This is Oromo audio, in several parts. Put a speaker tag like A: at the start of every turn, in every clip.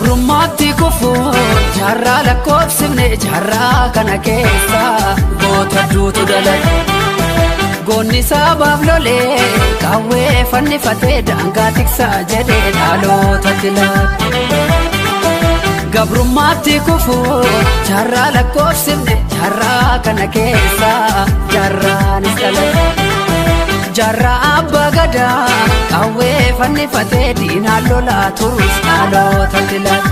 A: Gabrummaatti kufuun jaarraa lakkoofsifne jaarraa kana keessa goota duutu dhalate. Goonni sabaaf lolee qawwee fannifatee daangaa tiksaa jedhee dhalootatti laate. Gabrummaatti kufuun jaarraa lakkoofsifne jaarraa kana keessa jaarraanis dhalate. Jaarraa abbaa gadaa qawwee fannifatee diinaan lolaa turus dhalootatti laate.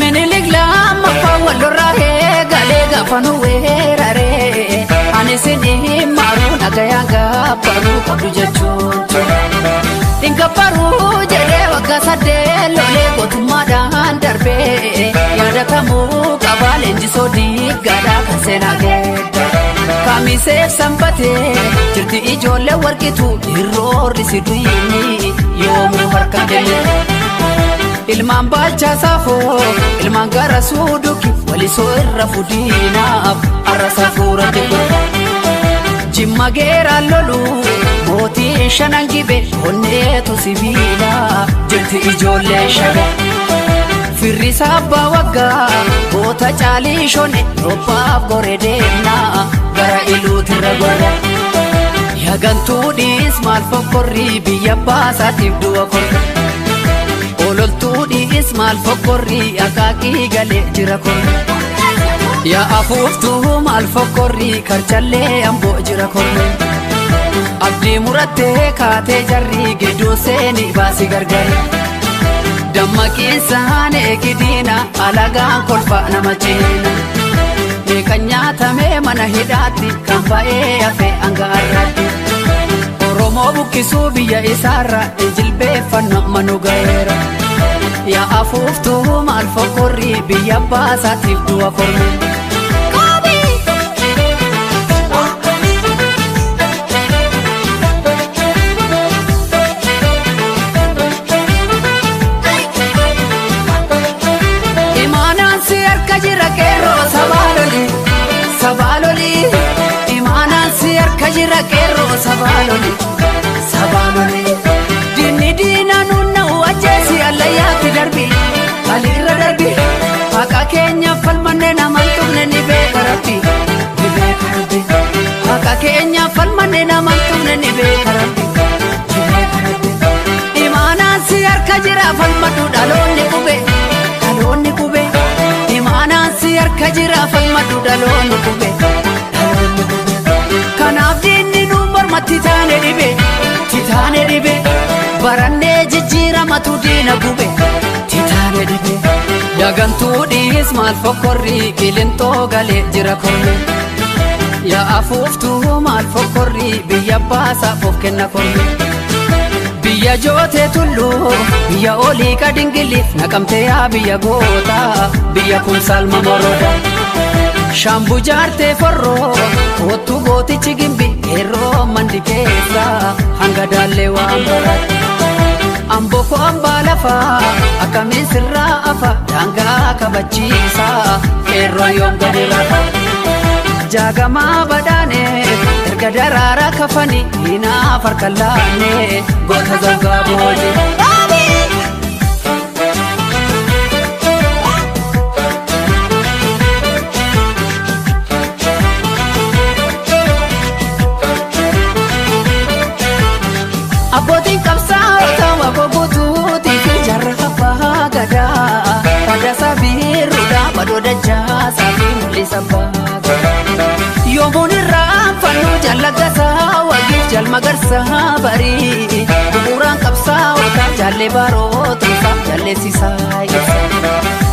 A: Minilik lammaffaa wal lorraa eegalee gaafa nu weeraree ani isin maruu nagayaan gabbaruu qabdu jechuun ture. Gabbaruu jedhee waggaa 8 lolee gootummaadhaan darbee yaadatamuu qaba leenjisoo diiggaadhaa kan seenaa geedda. Kamiseef sanbatee jirti ijoollee warqitu irroorri si duyini yoomuu harka kenne. Ilmaan baalchaa saafoo ilmaan gara suuduki walisoo irra fudiinaaf arra safuuratti godhe. Jimma geeraan lolu mootiin shanan gibe onneetu sibiila jirti ijoollee shaga. Firri abbaa waggaa goota caalii shone roobbaaf gore deemnaa gara iluutirra gorra. Yagantuudhiis maal fokkorrii biyya baasaatiif du'a korra. Ololtuudhiis maal fokkorrii akaakii galee jira korra. Yaa afuuftuu maal fokkorrii karchallee amboo jira korre. Abdii murattee kaatee jarrii gidduu seeni baasi gargare. Dammaqiinsaan eegidiina alagaan kolfa nama ceena. Meeqa nyaatamee mana hidhaatti kan ba'ee hafe hanga har'aatti. Oromoo buqqisuu biyya isaarra injilbeeffannoo manu ga'eera. Yaa afuuftuu maal fokkorrii biyya baasaatiif du'a korme. Imaanaan si harka jira qeerroo sabaa loli sabaa loli. Imaanaan si harka jira qeerroo sabaa loli sabaa loli. Diinni diina nunna'u ajjeesi allayyaatti darbi aliirra darbi. Haqa keenya falmanne naman tuqne ni beeka rabbi ni beeka rabbi. Haqa keenya falmanne naman tuqne ni beeka rabbi ni beeka rabbi. Imaanaan si harka jira falmadhu dhaloonni qube dhaloonni qube. Imaanaan si harka jira falmadhu dhaloonni qube dhaloonni qube. Kanaaf diinni nu mormatti taane dhibe titaane dhibe. Barannee jijjiiramatu diina gube titaane dhibe. Yagantuudhiis maal fokkorrii qilintoo galee jira korme. Yaa afuuftuu maal fokkorrii biyya baasaaf of kenna korme. Biyya jootee tulluu biyya olii qadingiliif naqamtee yaa biyya gootaa biyya kun salma moroda. Shaambu jaartee forroo kottu gootichi gimbi qeerroo mandi keessa hanga daallee waan barate. Amboo koo hambaa lafaa akkamiin sirraa afa daangaa kabachiisa qeerroo yoom gadi rafa. Jaagamaa badhaane erga daraaraa kafanii hinaaf harka laanne goota zangaa booji. Abbootiin qabsaa'ota waboo guutuutii fi jaarraa abbaa gadaa. Taddasaa Birruudhaa badoo dachaasaa fi mul'isa abbaa gadaa. Yoomuun irraa fannoo jallaggasaa wagiif jalmagarsaa barii. Bu'uuraan qabsaa'ota jaallee barootumsaa jalleessisaa ibsa.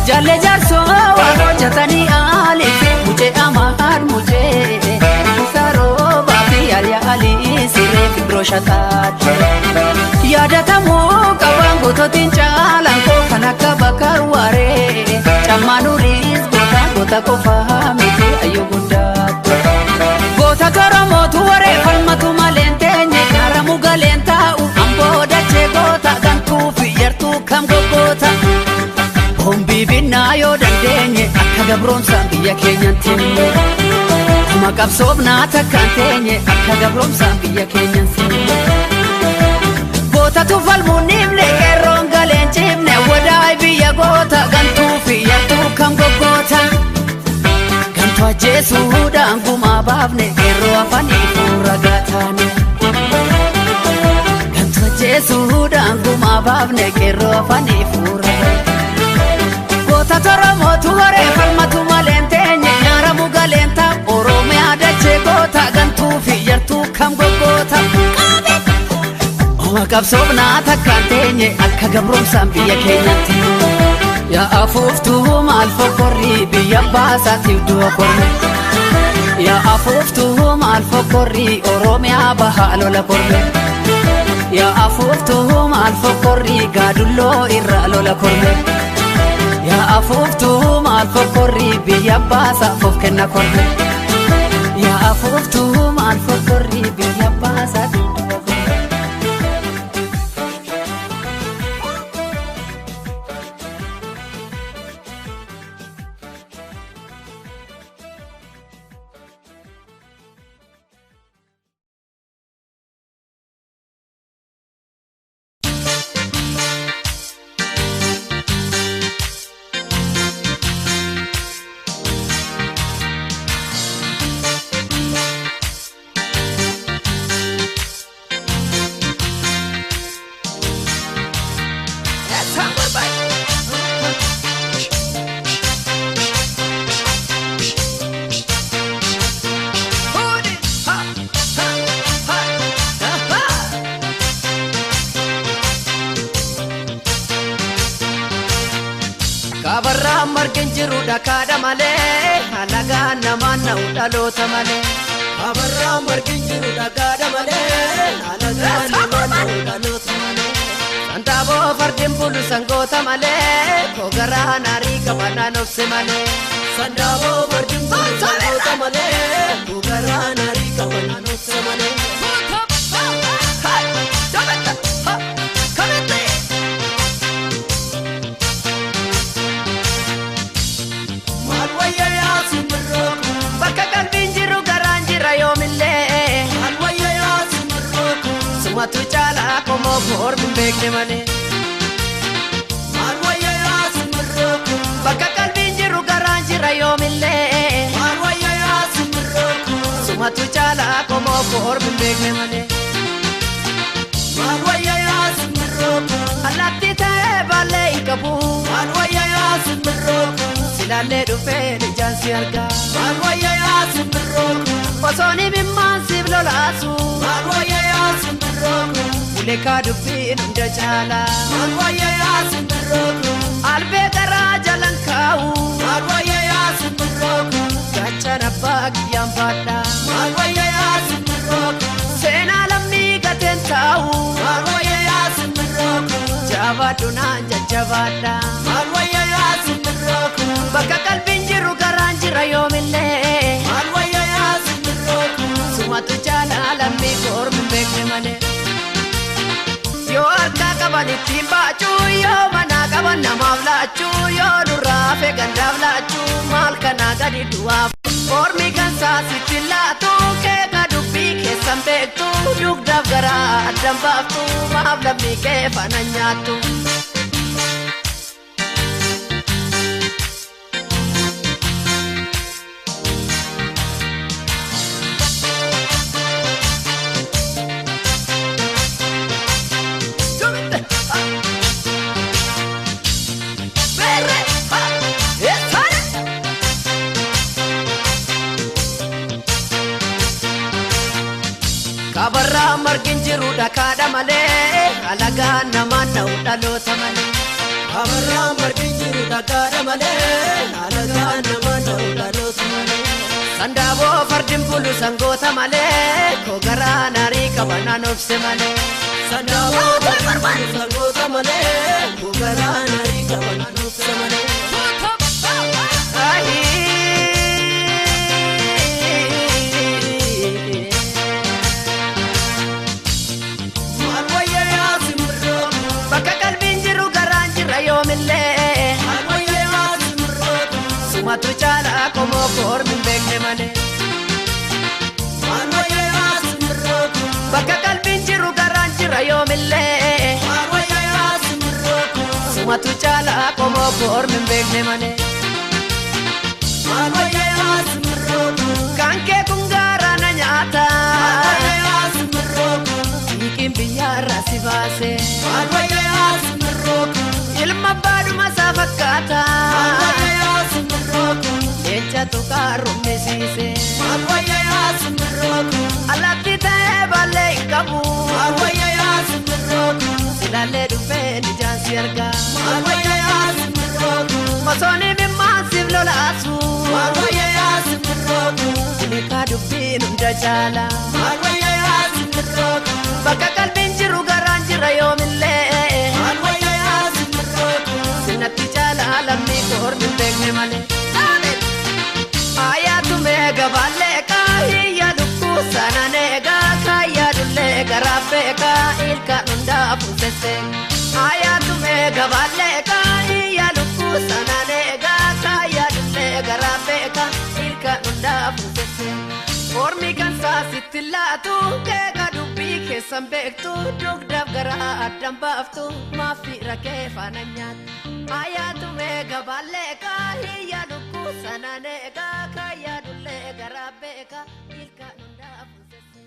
A: Jaallee jaarsoo waan hojjetanii aalii fi mucee amaan mucee. Saroobaa fi yaaliyaa alii siree fi biroo shataatti. Yaadatamuu qabaan goototiin caalaan koo kan akka bakar waaree. Cammaan uriis goota goota qofaa miti ayyuu guddaatti. Goota Oromootu waree falmatu malee teenye karamu galeen taa'u amboo dachee goota gantuu fi yartuu kam goggoota. Bombii binnaa yoo dandeenye gabroomsaan biyya keenyan teenye. Kuma qabsoofnaa takkaan teenye akka gabroomsaan biyya keenyan seenne. Gootatu falmuun dhiibne qeerroon galeen ciifne wadaay biyya goota gantuu fi yartuu kam goggoota. Gantuu ajjeesuudhaan gumaa baafne qeerroo afanii fuura gaataane. Gantuu ajjeesuudhaan gumaa baafne qeerroo afanii fuura gaataane. Goota Oromootu horee falmatu maleen teenye nyaaramu galeen ta'a Oromiyaa dachee goota gantuu fi yartuu kam goggoota. Oma qabsoofnaa takkaan teenye akka gabroomsaan biyya keenyatti. Yaa afuuftuu maal fokkorrii biyya baasaatiif du'a korre. Yaa afuuftuu maal fokkorrii Oromiyaa bahaa lola korre. Yaa afuuftuu maal fokkorrii gaadulloo irra lola korre. Yaa afuuftuu maal fokkorrii biyya baasaaf of kenna korre. Yaa afuuftuu maal fokkorrii biyya baasaatiif du'a korre. Kabarraa margin jiru dhakaadha malee alagaan namaan na'u dhaloota malee.
B: Kabarraa margin jiru dhakaadha malee alagaan namaan na'u dhaloota malee.
A: Sandaaboo fardeen bulu sangoota malee kogaraa naarii qabanaan obse malee.
B: Sandaaboo fardeen bulu sangoota malee kogaraa naarii qabanaan obse malee. Maal wayya yaa simbirroo
A: Bakka qalbiin jiru garaan jira yoomillee.
B: maal wayya yaa simbirroo
A: Sumatu caalaa qomoo koormi hin beekne malee.
B: maal wayya yaa simbirroo
A: Bakka qalbiin jiru garaan jira yoomillee.
B: maal wayya yaa simbirroo
A: Sumatu caalaa qomoo koormi hin beekne malee.
B: maal wayya yaa simbirroo
A: Allaattii ta'ee baallee hin qabu.
B: maal wayya yaa simbirroo
A: Silaallee dhufee ijaan si argaa.
B: maal wayya yaa simbirroo
A: Osoo dhimimmaan siif lolaasu.
B: maal wayya yaa simbirroo
A: Uleekaa dubbiin hunda caalaa.
B: maal wayya yaa simbirroo
A: Albee garaa jalan kaa'u.
B: maal wayya yaa simbirroo
A: Gaachana abbaa kiyyaan baadhaa.
B: maal wayya yaa simbirroo
A: Seenaa lammii gateen taa'u.
B: maal wayya yaa simbirroo
A: Jabaadhu naan jajjabaadha.
B: maal wayya yaa simbirroo
A: Bakka qalbiin jiru garaan jira yoomillee.
B: maal wayya yaa simbirroo
A: Sumatu caalaa lammii koormi hin beekne malee. Yoo harkaa qaban ittiin baachuu yoo manaa qaban namaaf laachuu yoo nurraa hafe gandaaf laachuu maal kanaa gadi du'aaf. Ormi kan saasitti laatu keeka dubbii keessan beektu dugdaaf garaa addan baaftu maaf lammii kee faana nyaattu. Kabarraa margin jiru dhakaadha malee alagaan namaan na'u dhaloota malee.
B: Kabarraa margin jiru dhakaadha malee alagaan namaan na'u dhaloota malee.
A: Sandaaboo fardin bulu sangoota malee kogaraa naarii qabanaan obse malee.
B: Sandaaboo fardin bulu sangoota malee kogaraa naarii qabanaan obse malee. Maal wayya yaa simbirroo
A: Bakka qalbiin jiru garaan jira yoomillee.
B: maal wayya yaa simbirroo
A: Sumatu caalaa qomoo koormi hin beekne malee. Bakka qalbiin jiru garaan jira yoomillee. Sumatu caalaa qomoo koormi hin beekne malee. Kan kee kun gaara na nyaata. Hiikiin biyyaarraa si baase. Ilma baadhuma isaa fakkaata. Leenca tuqaa rummisiise. Alatti ta'ee baallee hin qabu. Silaallee dhufee ijaan si arga. Osoon imimmaan siif lolaasu. Kunikaa dubbiin hunda caala. Bakka qalbiin jiru garaan jira yoomillee. Sinatti caalaa lammii koormi hin beekne malee. Ayaatu meeqa baallee kaayyaa lukkuu sanaan eegaa kaayyaa dullee garaa beekaa ilkaan hundaa fuusesse. Ayaatu meeqa baallee kaayyaa lukkuu sanaan eegaa kaayyaa dullee garaa beekaa ilkaan hundaa fuusesse. Ormi kan saasitti laatu keeka dubbii keessan beektu dugdaaf garaa addan baaftu maafi rakkee faana nyaatu. Ayaatu meeqa baallee kaayyaa lukkuu sanaan eegaa kaayyaa dullee garaa beekaa ilkaan hundaa fuusesse.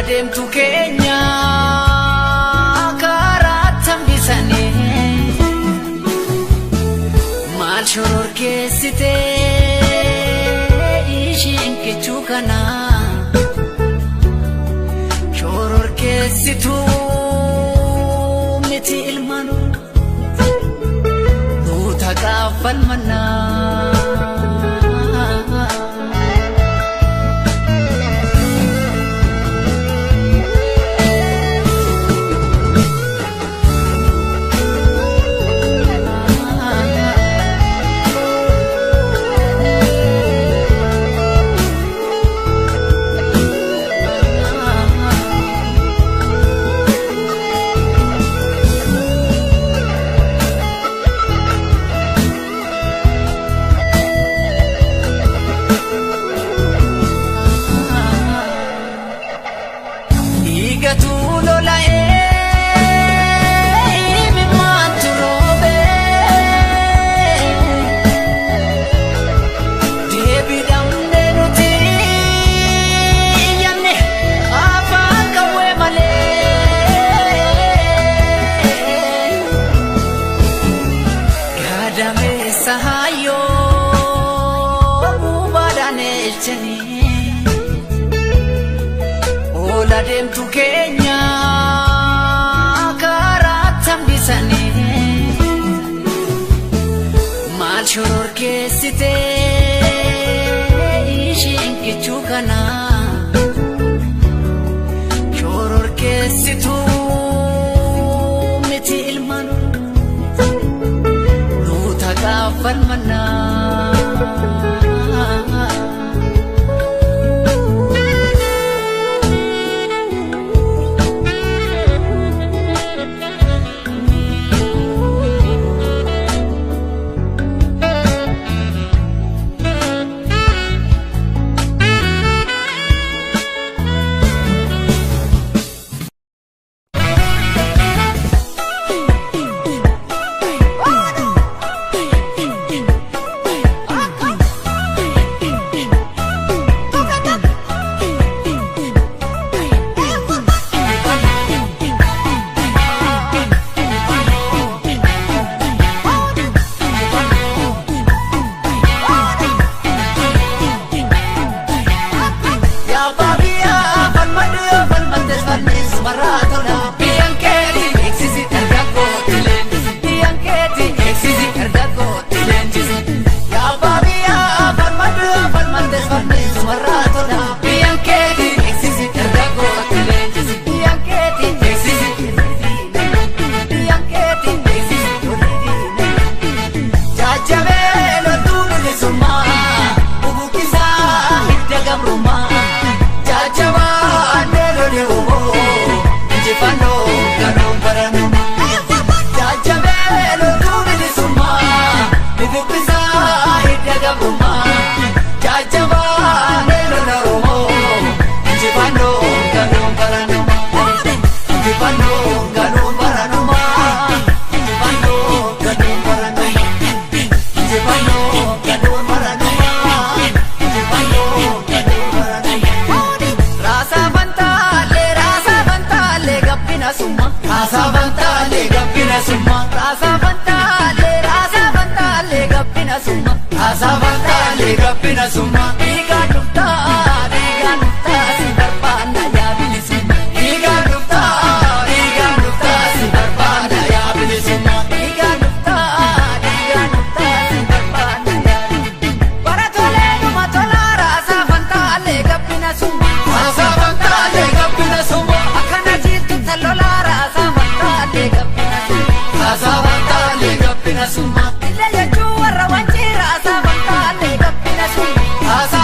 A: Deemtu keenya karaa tambisanii maal shororkeessitee isheen kichuu kana shororkeessituu miti ilmaan nuuta gaafalmannaa. Dhiigatu lola'ee imimmaantu roobee deebii dhabnee nuti iyyanne afaan qawwee malee gadameessa hayyoo gubaadhaan eelchanii. Ola deemtu keenya karaa tambisanii maal shororkeessitee isheen kichuu kana shororkeessituu miti ilmaan nuuta gaafalmannaa.
B: Summa.
A: Illee jechuun warra wancii raasaa fantaalee gabbina summa.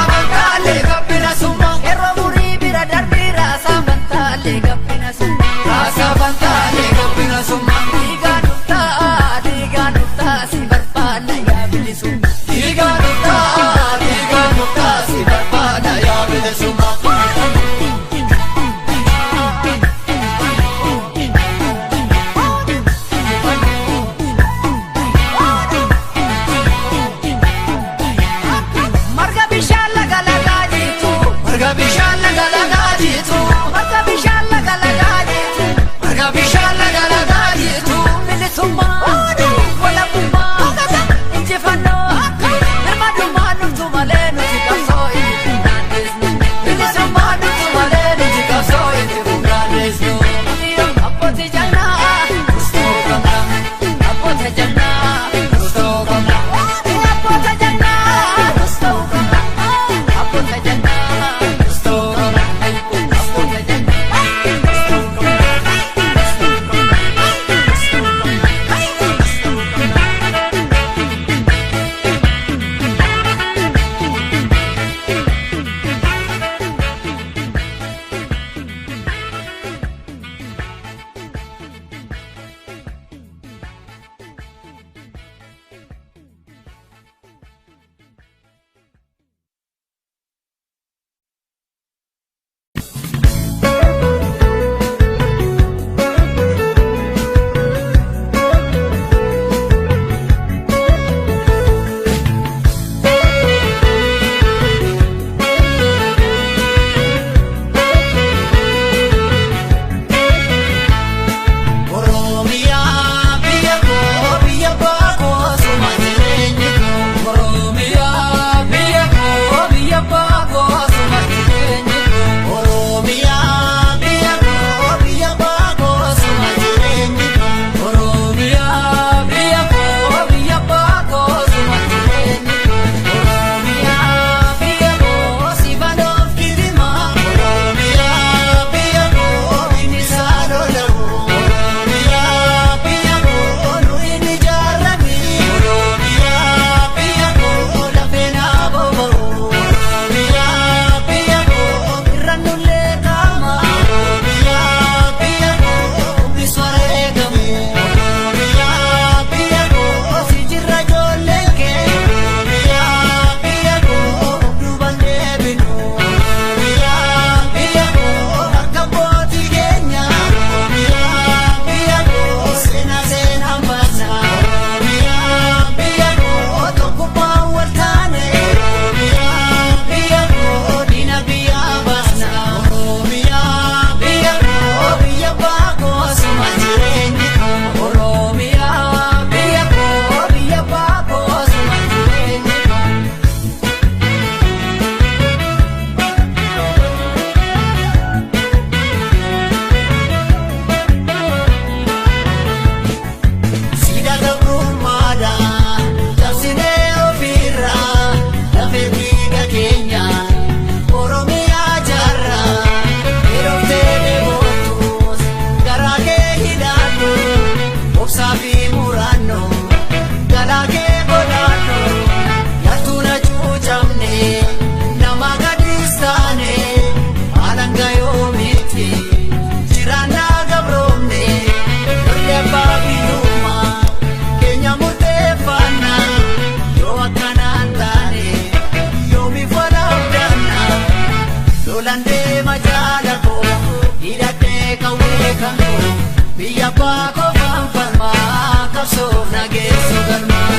B: Biyya baakoo faanfalmaa qabsoof nageessu galmaa.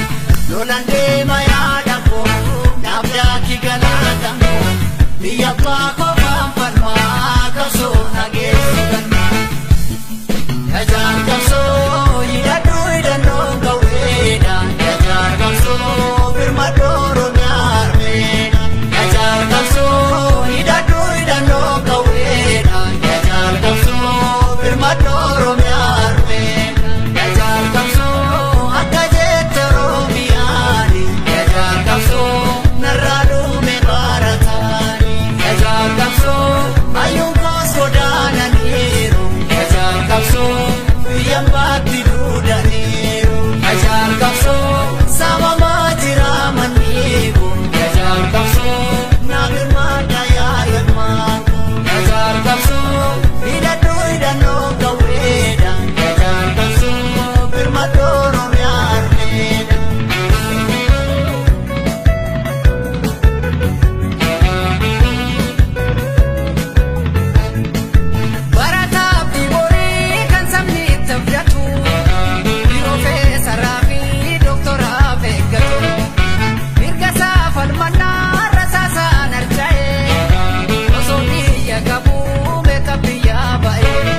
B: Lolaan deema yaada koo naaf daakii galaata koo. Biyya baakoo faanfalmaa qabsoof nageessu galmaa. Yajaar qabsoo hidhadhu hidhannoo qawweedha. Yajaar qabsoo birmadhu Oromiyaa harmeedha. Yajaar qabsoo hidhadhu hidhannoo qawweedha. Yajaar qabsoo birmadhu Oromiyaa harmeedha. Yajaar qabsoo akka jette Oromiyaani. Yajaar qabsoo narraa dhume barataani. Yajaar qabsoo hayyuun koos godaananiiru. Yajaar qabsoo biyya baatti duudaniiru. Yajaar qabsoo saamamaa jira manniiku. Yajaar qabsoo naaf hirmaadha yaa hirmaatu. Yajaar qabsoo hidhadhu hidhannoo qawweedha. Yajaar qabsoo birmadhu Oromiyaa harmeedha.
A: Barataa fi borii kan sabni itti abdatu Piroofeesaraa fi dooktoraaf eeggatu Mirga isaa falmannaa rasaasaan harca'ee Osoo biyya qabu meeqa biyyaa ba'ee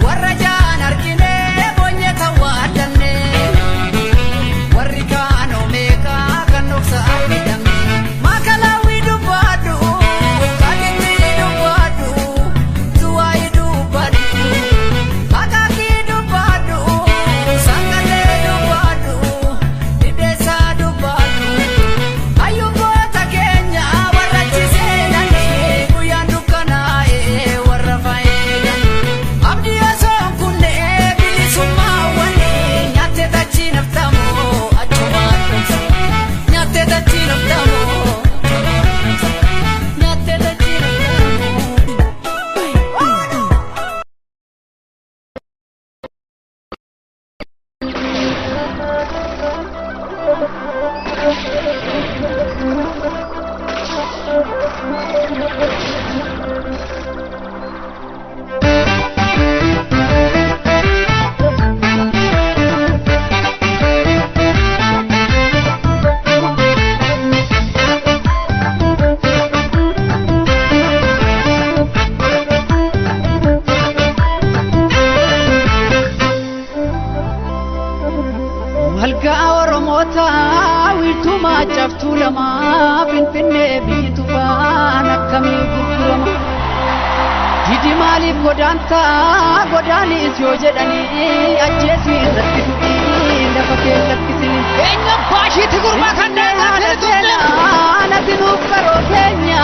A: Warra jaan arginee boonye tawwaaddanne Warri kaanoo meeqaa kan dhoksaa hidhamne Maakalaawii dubbaadhu Kaanitti dubbaadhu Tuwaayii dubbadhu Akaakii dubbadhu Sangalee dubbadhu Hidheessaa dubbadhu Hayyuu goota keenya warra chiseenanii guyyaan dukkanaa'ee warra fayyadani. Abdii osoo hin kunnee bilisummaa waliin nyaattee tachii naftamoo achumaan dhumsa. Nyaattee tachii naftamoo nyaattee tachii naftamoo. Walgaa Oromoota wiirtumaa cabtuu lamaa Finfinnee biyyi tufaan akkamii gurgurama. Didi maaliif godaantaa godaanis yoo jedhanii ajjeesii irratti du'ii lafa kee lakkisini.
C: Eenyu abbaa ishiitti gurbaa kan
A: Haadha seenaa natti nuuf qaroo keenya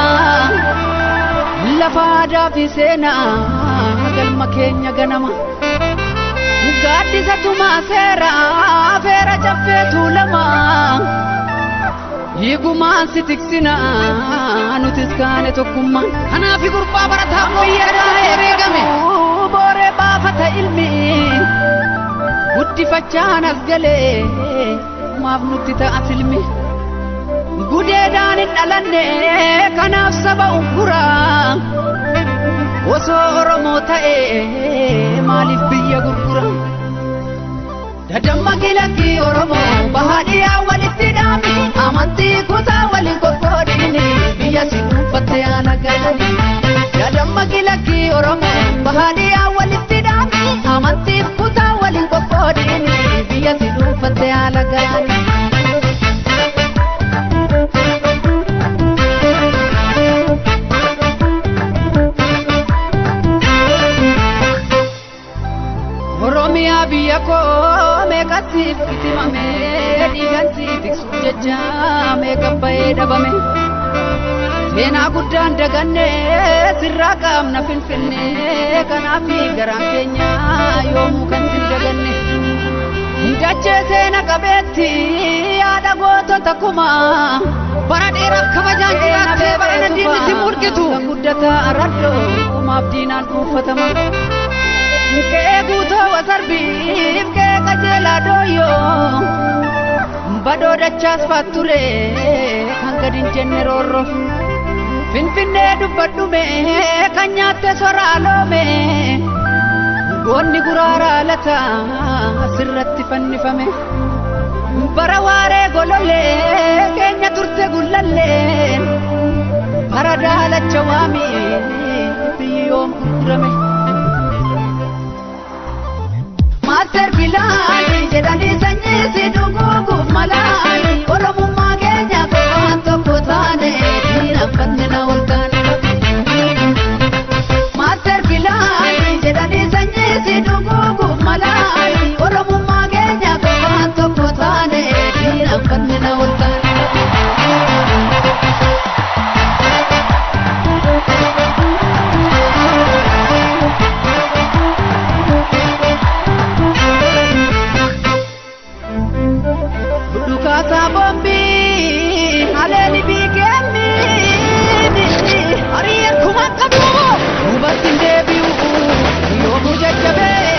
A: lafa aadaa fi seenaa galma keenya ganama. Gaaddisa tumaa seera feera caffee tuulamaa hiigumaan si tiksina nutis kaane tokkummaan.
C: Kanaaf gurbaa barataa
A: Biyya
C: biyya beekame.
A: booree baafata ilmi guddifachaan as galee maaf nutti ta'a silmi. Gudeedaan hin dhalanne kanaaf saba ugguraa osoo Oromoo ta'ee maaliif biyya gurgura? Dadamma kilakki Oromoo bahaadhiyaa walitti dhaami amantii kutaa waliin qoqqoodini biyya si dhuunfatte haala galani. Dadamma kilakki Oromoo bahaadhiyaa walitti dhaami amantii kutaa waliin qoqqoodini biyya si dhuunfatte haala galani. Oromiyaa biyya koo meeqatti fitimame dhiigansi tiksuuf jecha meeqa bahee dhabame. Seenaa guddaan daganne sirraa qaamna finfinne kanaaf garaan keenya yoomuu kan sin daganne. Dachee seena qabeetti yaada gootota kumaa.
C: Bara dheeraaf kabajaan jiraattee bara diinni si murgitu.
A: Kan guddataa araddoo kumaaf diinaan dhuunfatama. Qe'ee guutoo wasarbiif qe'ee qajeelaa dooyyoo. Badoo dachaas faatture kan gadi hin jenne roorroo. Finfinnee dubbadhume kan nyaatte soraa loome. Goonni Guraaraa Lataa sirratti fannifame. Bara waaree golollee keenya turte gullallee bara daalacha waamii biyyi yoom gurgurame. Maaster bilaani jedhanii sanyii si dhuguuguuf malaani Oromummaa keenya qofaan tokko taane diinaffanne na ol taane. Maaster bilaani jedhanii sanyii si dhuguuguuf malaani Oromummaa keenya qofaan tokko taane diinaffanne na ol taane. Dhukaasaa bombii haleeli biikeemmi ari'een kuma qabu duubatti hin deebi'u yoomuu jajjabee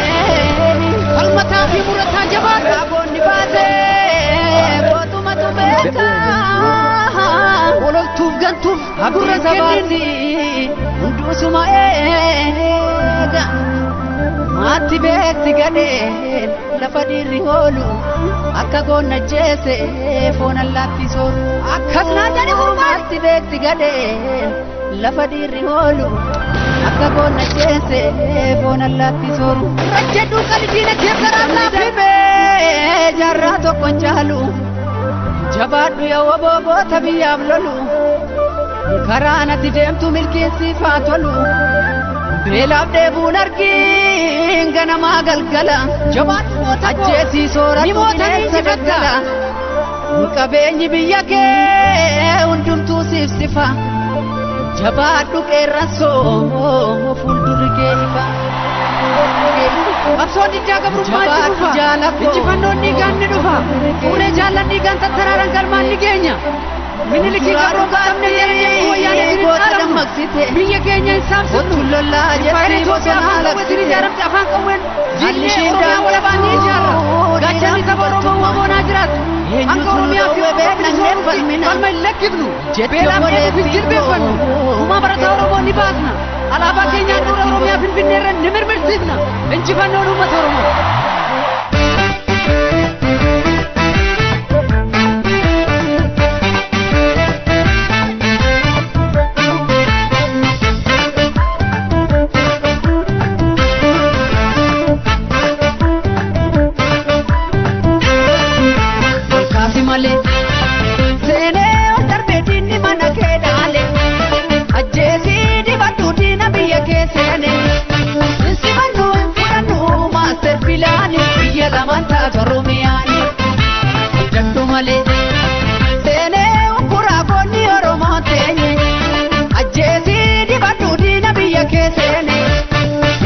A: falmataa fi murataa jabaadha. Raabonni baatee gootumatu beeka ololtuuf gantuuf gurra sabaasi hunduusuma eega. Maatti beekti gadheen lafa dhiirri hoolu akka goonna jeese foon allaatti sooru.
C: Akkas naan jedhi gurbaan.
A: Maatti beekti gadheen lafa dhiirri hoolu akka goonna jeese foon allaatti sooru.
C: Rajjedhuu qalbii diina keessa
A: Namni
C: raabsaa.
A: darbee jaarraa tokko hin caalu jabaadhu yaa woboota biyyaaf lolu karaa natti deemtu milkeessiif haa tolu. Beelaaf dheebuun argiin ganamaa galgala
C: Jabaadhu goota koo.
A: ajjeesii sooratu
C: Ni moota ni
A: bineensa
C: injifatta.
A: daggala qabeenyi biyya kee hundumtuu siif sifa jabaadhu qeerransoo fuuldurri kee ifa.
C: Qabsoon diddaa gabrummaa itti
A: Jabaadhu
C: fufa.
A: jaalakoo.
C: Injifannoon dhiigaan ni dhufa. Fuulee jaallan dhiigaan tattaraaran galmaan ni geenya. Minilikii
A: Suuraa
C: gabroon qabne jedhanii wayyaanee
A: dhugaatii
C: isin
A: goota
C: hin
A: dammaqsite.
C: Biyya keenya hin saamsifnu.
A: Ottu lollaa
C: Impaayera
A: jetti
C: Itoophiyaa
A: bosonaa
C: afaan qawwee isin
A: laksite.
C: ijaaramte afaan qawween
A: Haalli
C: jillee
A: isheen
C: Oromiyaa walabaan ni ijaarra. Gaachanni saba Oromoo waboonaa jiraatu. Hanga
A: Eenyutu nu
C: Oromiyaa fi
A: dhoowwe
C: Oromoo
A: beeknanneen
C: bilisoomti
A: falmina.
C: falma hin lakkifnu.
A: Jetti
C: Beelaaf dheebuuf hin
A: obboleettii
C: jilbeeffannu.
A: koo.
C: Gumaa barataa Oromoo ni baasna. Alaabaa keenyaan dura Oromiyaa Finfinnee irra ni mirmirsiifna. Injifannoon uummata Oromoo.
A: Olkaasi malee seenee ol darbee diinni mana kee dhaale ajjeesii dibadhu diina biyya kee seene insifannu hin fudhannu maaster pilaani biyya lamaan taatu Oromiyaani dadhu malee seenee ukkuraa goonni Oromoo teenye ajjeesii dibadhu diina biyya kee seene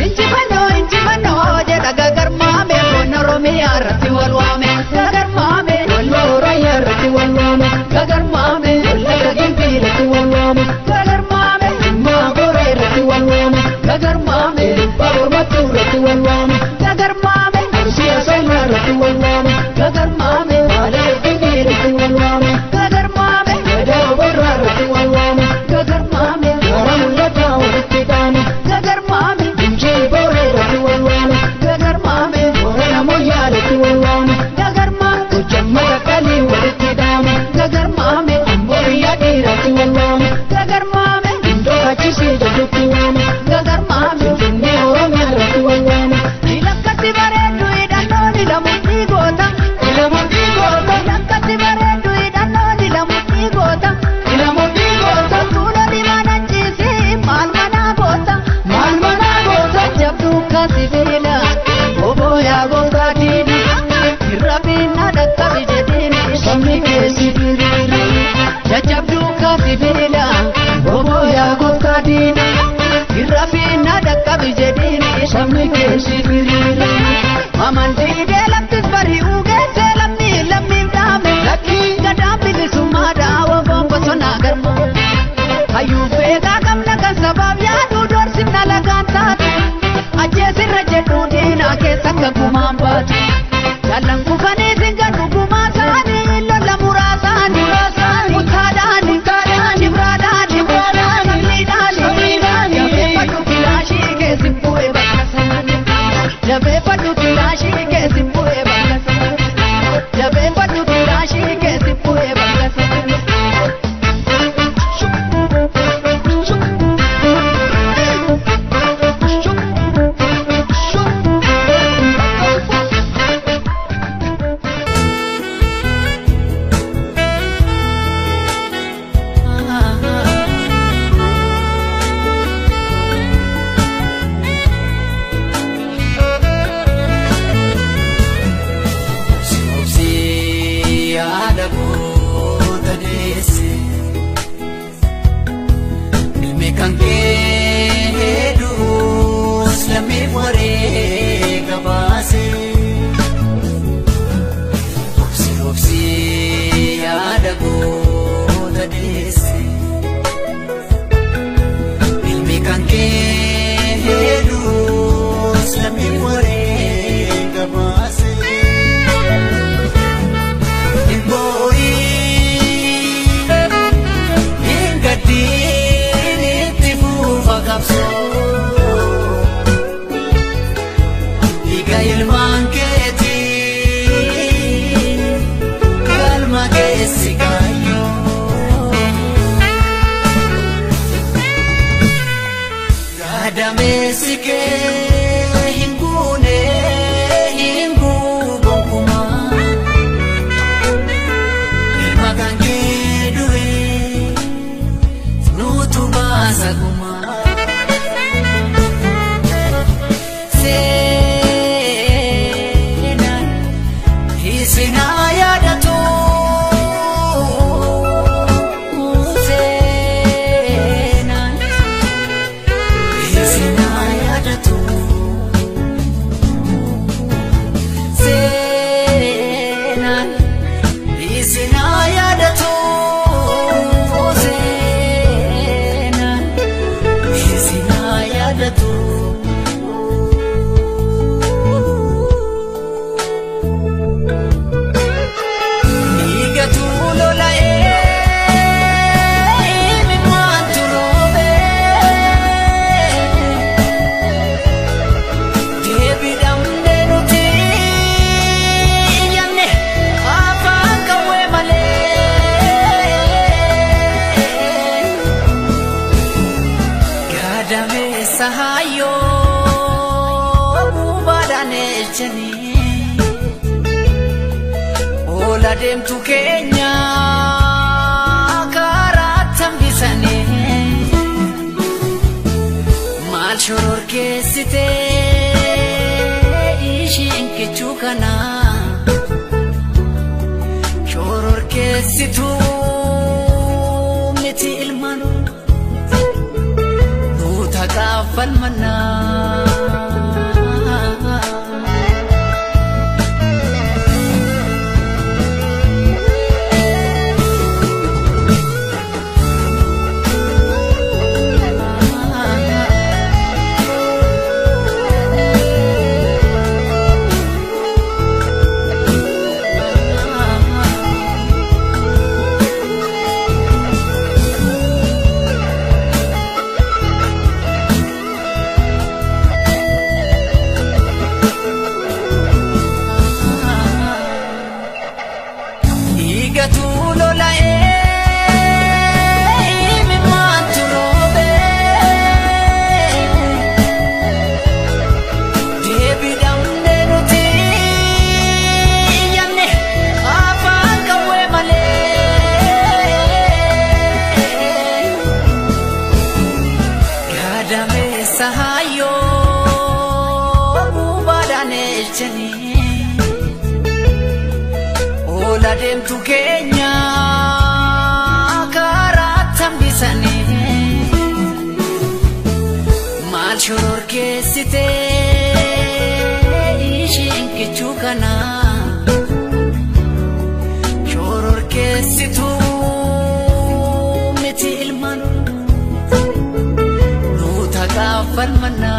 A: injifannoo injifannoo jedha gagarmaame foon Oromiyaa irratti wal waame gagarmaame wal Oromiyaa irratti wal waame gagarmaame wal Gimbii irratti wal waame gagarmaame Maagoree irratti wal waame gagarmaame Babormattuu irratti wal waame gagarmaame Arsii Asaanaa irratti wal waame gagarmaame Baalee Finfinnee irratti wal waame gagarmaame Gadaa Oborraa irratti wal waame gagarmaame Gara Mul'ataa walitti qaame gagarmaame Gimjii Booree irratti wal waame gagarmaame Boorana Moyyaa irratti wal waame gagarmaame Gojjamma Taqqalii walitti dhaame gagarmaame Amboo biyya dhiiratti wal waame gagarmaame Indoo Kachisii jedhutti waame gagarmaame Finfinnee Oromiyaa irratti wal waame Ilakkatti bareeddu hidhannoon ilamuun dhiigoota ilamuun dhiigoota Ilakkatti bareeddu hidhannoon ilamuun dhiigoota ilamuun dhiigoota Tuuloli mana ciisii maal manaa goota maal manaa goota Jabduu kasi beela oboo yaa gooftaa diina irra fiinna dhaqqabi jedhiini sabni keessi diriira jajjabduu kasi beela oboo yaa gooftaa diina irra fiinna dhaqqabi jedhiini sabni keessi diriira Amantii laftis bari'uu geessee lammii lammiif dhaame gadaan bilisummaa dhaawaa bosonaa garma hayyuu beekaa qabna kan sabaaf yaaduu doorsifna lagaan taatu ajjeesirra jedhuu diinaa keessa akka gumaan baatu jaallan kufanii singan dhugumaa isaanii lola muraasaanii mutaadhaanii cibraadhaanii samiidhaanii jabeeffadhu filaashii keessi bu'e bakka isaanii. hin guune hin guubonkuma ilma kan kee du'e nutu baasa gumaa. Seenaan isinaa yaadatu seenaan isinaa yaadatu seenaan isinaa yaadatu seenaan isinaa yaadatu. Dhiigatu lola'ee imimmaantu roobee deebii dhabnee nuti iyyanne afaan qawwee malee gadameessa hayyoo gubaadhaan ejjanii. Ola deemtu keenya karaa tambisanii maal shororkeessitee ishiin kichuu kana shororkeessituu miti ilmaan nuuta gaafalmannaa. Dhiigatu lola'ee imimmaantu roobee deebii dhabnee nuti iyyanne afaan qawwee malee gadameessa hayyoo gubaadhaan ejjanii. Ola deemtu keenya karaa tambisanii maal shororkeessitee ishiin kichuu kana shororkeessituu miti ilmaan nuuta gaafalmannaa.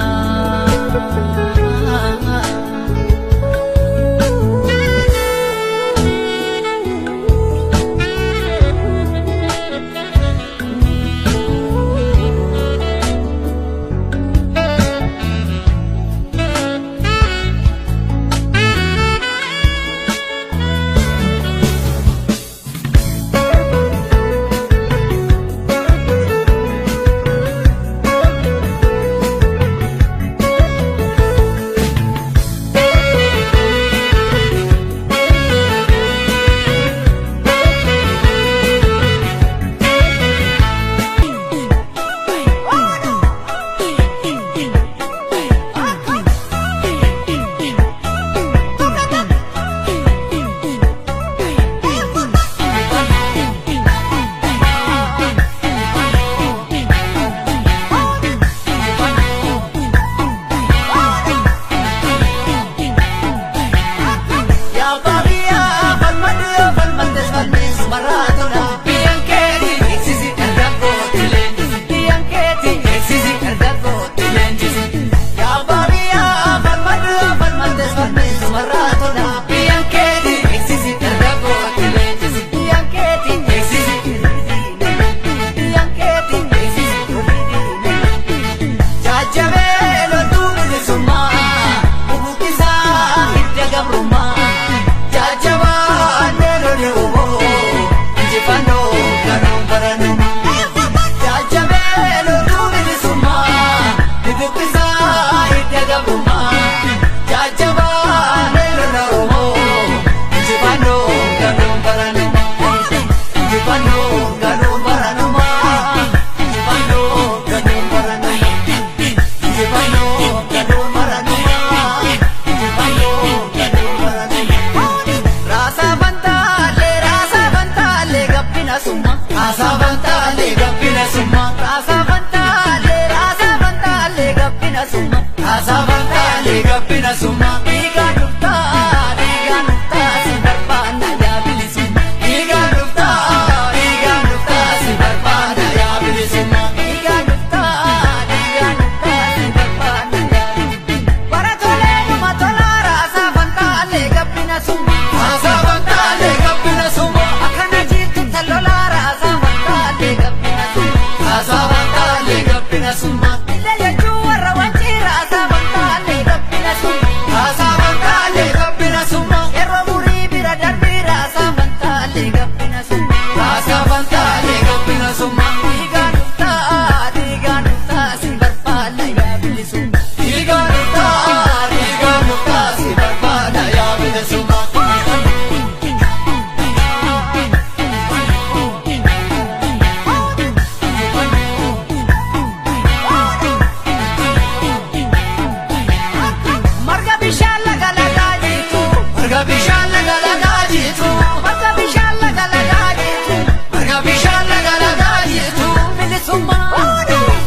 A: fantaalee gabbina summa. Dhiigaa dhuftaa dhiigaa dhuftaa si barbaanna yaa bilisummaa. Dhiigaa dhuftaa dhiigaa dhuftaa si barbaanna yaa bilisummaa. Dhiigaa dhuftaa dhiigaa dhuftaa si barbaanna yaa bilisummaa. Bara tolee dhuma tolaa raasaa fantaalee gabbina summa. Raasaa fantaalee gabbina summa. Akkana jirtu talolaa raasaa fantaalee gabbina summa. Raasaa fantaalee gabbina summa. Illee jechuu warra wancii raasaa fantaalee gabbina summa. Raasaa fantaalee gabbina summa. Yeroo murii bira darbii raasaa fantaalee gabbina summa. Raasaa fantaalee gabbina summa. Dhiigaa dhuftaa dhiigaa dhuftaa si barbaanna yaa bilisummaa. Dhiigaa dhuftaa dhiigaa dhuftaa si barbaanna yaa bilisummaa. Marga bishaan laga lagaa jiitu. Marga bishaan laga lagaa jiitu. Marga bishaan laga lagaa jiitu. Marga bishaan laga lagaa jiitu. Bilisummaa.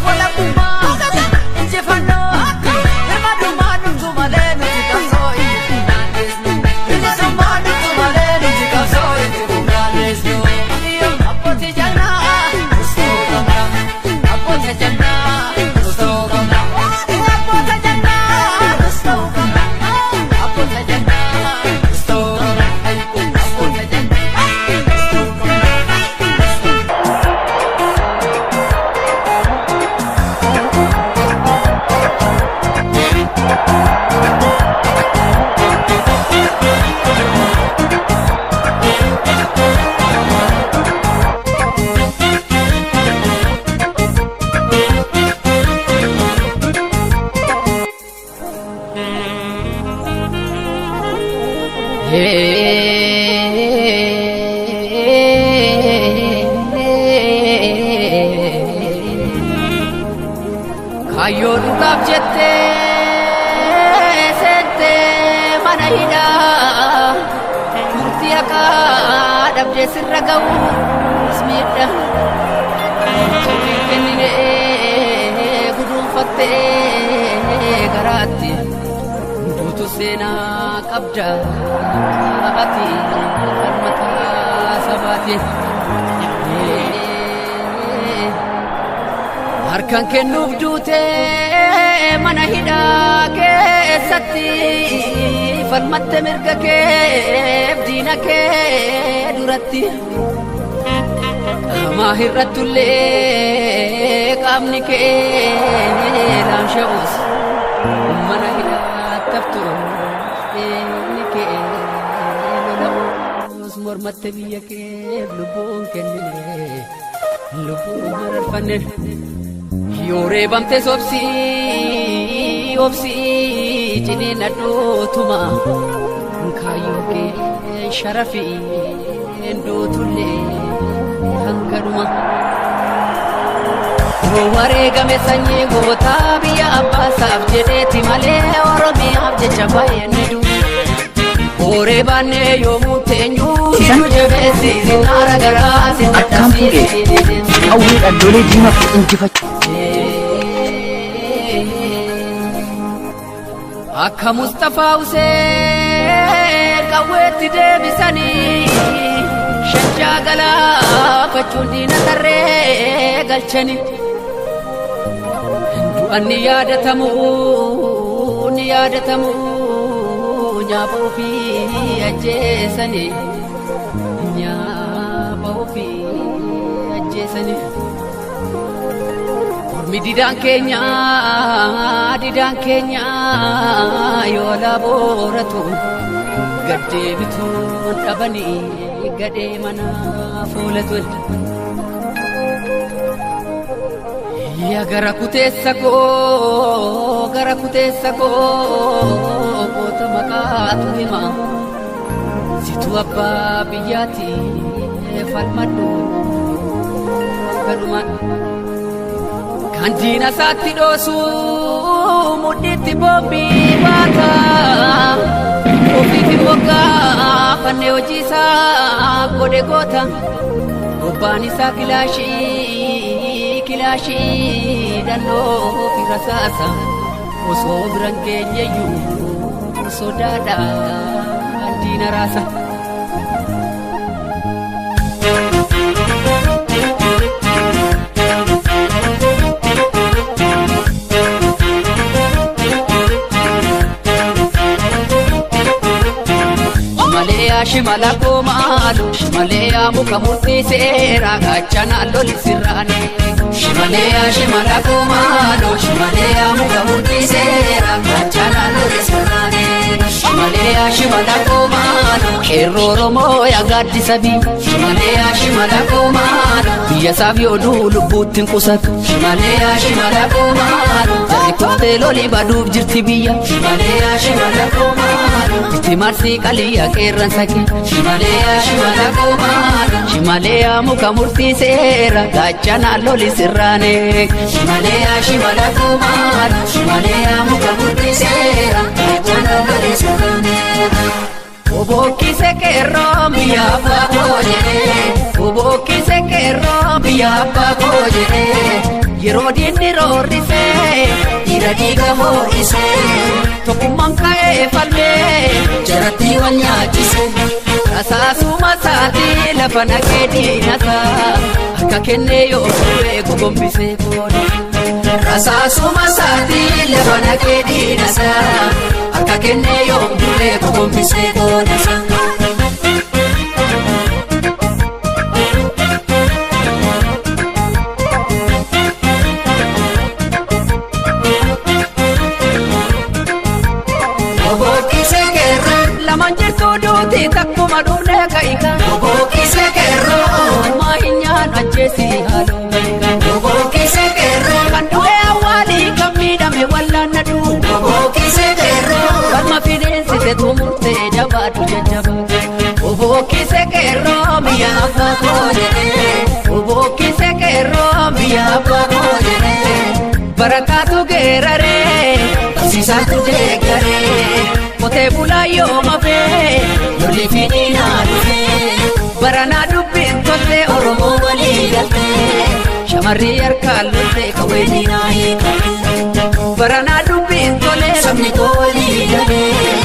A: Walabummaa. Injifannoo. Birmadummaa dhumtu malee nuti qabsoo itti funaannisnu. Bilisummaa dhumtu malee nuti qabsoo itti funaannisnu. Abbootii jannaa. Mustoo qabna. Abboota jannaa. Mustoo qabna. Abboota jannaa. Mustoo qabna. Abboota jannaa. Mustoo qabna. Abboota jannaa. Mustoo qabna. Kaayyoo dhugaaf jettee seentee mana hidhaa murtii haqaa dhabdee sirra ga'uus miidha. Kennine guduunfattee garaatti duutu seenaa qabda ati falmataa sabaati. Harkaan kennuuf duutee mana hidhaa keessatti falmatte mirga keef diina kee duratti. Qaamaa hir'attullee qaamni kee laamsha'us mana hidhaa taftu inni kee lola'us mormatte biyya keef lubbuun kennine lubbuun mararfanne. Yoo reebamtes obsii obsii ciniin addootuma kaayyoo kee sharafii duutullee hanganuma. Yoo wareegame sanyii gootaa biyya abbaasaaf jedheeti malee Oromiyaaf jecha baay'een ni du'u. Hooree baannee yoomuu teenyuu nu jabeessi naara garaa si
C: Akkaan fuudhee qawweedhaan lolee diimaa fi injifachuu.
A: Akka Mustafaa Huseen qawweetti deebisanii shajjaa galaafachuun diina tarree galchani. Du'an ni yaadatamu ni yaadatamu nyaapa ofii ajjeesani nyaapa ofii ajjeesani. Ormi didaan keenya yoo laabooratu gaddeebituun dhabanii gadhee mana fuulatuun. Yaa gara kuteessa koo gara kuteessa koo goota maqaatu hima situ abbaa biyyaati falmadhu galumaan. Kan diina isaatti dhoosu mudhiitti boombii baata ofiif immoo gaafannee hojii isaa godhe goota bobbaan isaa kilaashii kilaashii dannoo fi rasaasa Osoo biran keenyayyuu sodaadhaan diina raasa. Shimaleyaa shimala koomaalu shimaleyaa muka murtii seeraa gaachana loli sirraane. Shimaleyaa shimala koomaalu shimaleyaa muka murtii seeraa gaachana loli sirraane. Shimaleyaa shimala koomaalu qeerroo Oromoo yaa gaaddisa biyya. Shimaleyaa shimala koomaalu biyya isaaf yoo du'u lubbuutti hin qusatu. Shimaleyaa shimala koomaalu jarri kuftee loli baduuf jirti biyya. Shimaleyaa shimala koomaalu itti marsii qaliyyaa qeerransa kee. Shimaleyaa shimala koomaalu shimaleyaa muka murtii seera gaachana loli sirraane. Shimaleyaa shimala koomaalu shimaleyaa muka murtii seera gaachana loli sirraane. Obokkise qeerroo biyya abbaa koo jedhee obokkise qeerroo biyya abbaa koo jedhee yeroo diinni roorrisee dhiira dhiiga hoo'isee tokkummaan ka'ee falmee jaratti wal nyaachise. Rasaasuma isaatii lafa naqee diinasaa harka kennee yoo du'e gogombisee booda. Rasaasuma isaatii lafa naqee diinasaa harka kennee yoo du'e gogombisee booda. Obokkise qeerroo lamaan jirtu duuti takkuma dhufnee ka'ika. Obokkise qeerroo ammaa hin nyaannu ajjeesi haaloo beeka. Obokkise qeerroo kan du'e awwaalii kan miidhame wallaan na du'u. Obokkise qeerroo galma fideensite tumurtee jabaatu jajjaba. Obokkise qeerroo biyya abbaa koo jedhee obokkise qeerroo biyya abbaa koo jedhee barataatu geeraree barsiisaatu deeggaree qotee bulaa yoo mafee lolli fidinaa dhufee baranaa dubbiin toltee Oromoo walii galtee shamarri harkaan loltee qawwee diinaa hiikamte baranaa dubbiin tolee sabni koo walii galee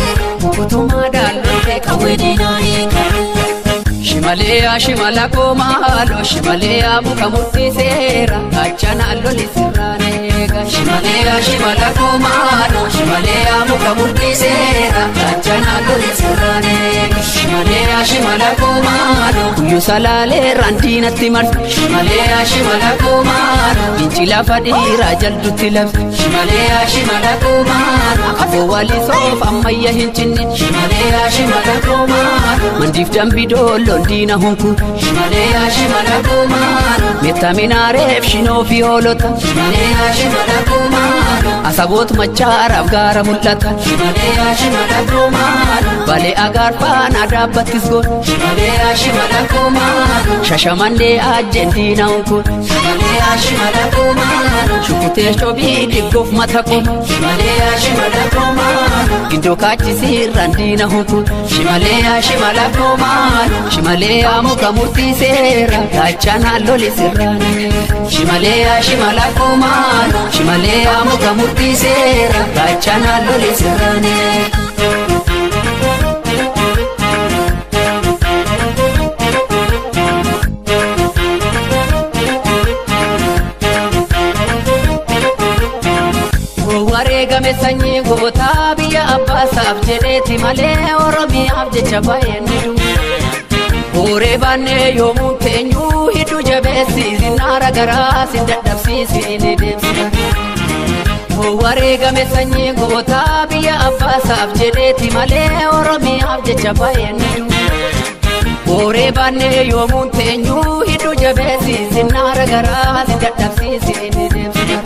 A: kutumaadhaan loltee qawwee diinaa hiikamte. Shimaleyaa shimala koomaaloo shimaleyaa muka murtii seera gaachana loli sirraaneega. Shimaleyaa shimala koomaaloo shimaleyaa muka murtii seera gaachana loli sirraaneega. Shimaleyaa shimala koomaaloo guyyuu salaalee raandiinatti marti. Shimaleyaa shimala koomaaloo inci lafa dhiiraa jaldutti labsi. Shimaleyaa shimala koomaaloo aboo walii soof ammayya hin cinne. Shimaleyaa shimala koomaaloo mandiif dambi doolloon diina hunku. Shimaleyaa shimala koomaaloo meettaminaareef shinoo fi hoolota. Shimaleyaa shimala koomaaloo asaboot machaaraaf gaara mul'ata. Shimaleyaa shimala koomaaloo balee agaarfaan adaabbattis goon. Shimaleyaa shimala koomaaloo shashamannee ajjeen diina hunku. Shimaleyaa shimala koomaaloo shukutee shobii diggoof mata qoma. Shimaleyaa shimala koomaaloo giddoo kaachisiirraan diina hunku. Shimaleyaa shimala koomaaloo shimaleyaa muka murtii seera gaachana loli sirraane. Shimaleyaa shimala koomaaloo shimaleyaa muka murtii seera gaachana loli sirraane. Wareegame sanyii gootaa biyya abbaasaaf jedheeti malee Oromiyaaf jecha baay'een ni du'u. Hooree baannee yoomuu teenyuu hiddu jabeessi zinnaara garaa si dadhabsiisi ni deemsisa. Wareegame sanyii gootaa biyya abbaasaaf jedheeti malee Oromiyaaf jecha baay'een ni du'u. Hooree baannee yoomuu teenyuu hiddu jabeessi zinnaara garaa si dadhabsiisi ni deemsisa.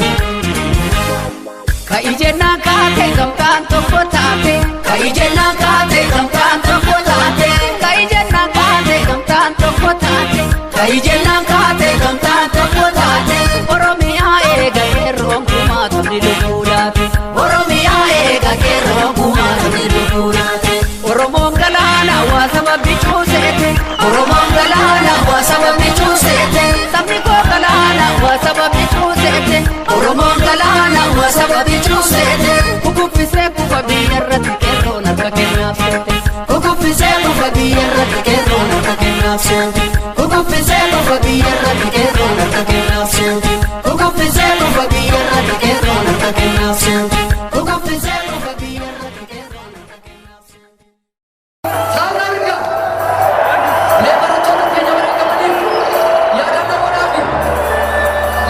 A: Ka'i jennaan kaatee gamtaan tokko taate. Ka'i jennaan kaatee gamtaan tokko taate. Ka'i jennaan kaatee gamtaan tokko taate. Ka'i jennaan kaatee gamtaan tokko taate. Oromiyaa eega qeerroon kumaatu ni lubbuudhaate. Oromiyaa eega qeerroon kumaatu ni lubbuudhaate. Oromoon galaana waa saba bichuu seete. Oromoon galaana waa saba bichuu seete. Sabni koo galaana waa saba bichuu seete. Oromoon galaana waa saba bichuu seete. kufa biyya irratti qeerroon harka kennaaf seente.
B: Kukuffisee kufa biyya irratti qeerroon harka kennaaf seente. Kukuffisee kufa biyya irratti qeerroon harka kennaaf seente. Kukuffisee kufa biyya irratti qeerroon harka kennaaf seente. Kukuffisee kufa biyya irratti qeerroon harka kennaaf seente.
D: Saawwan argaa. Mee barattoota keenya wareegamaniif yaadannoo godhaafi.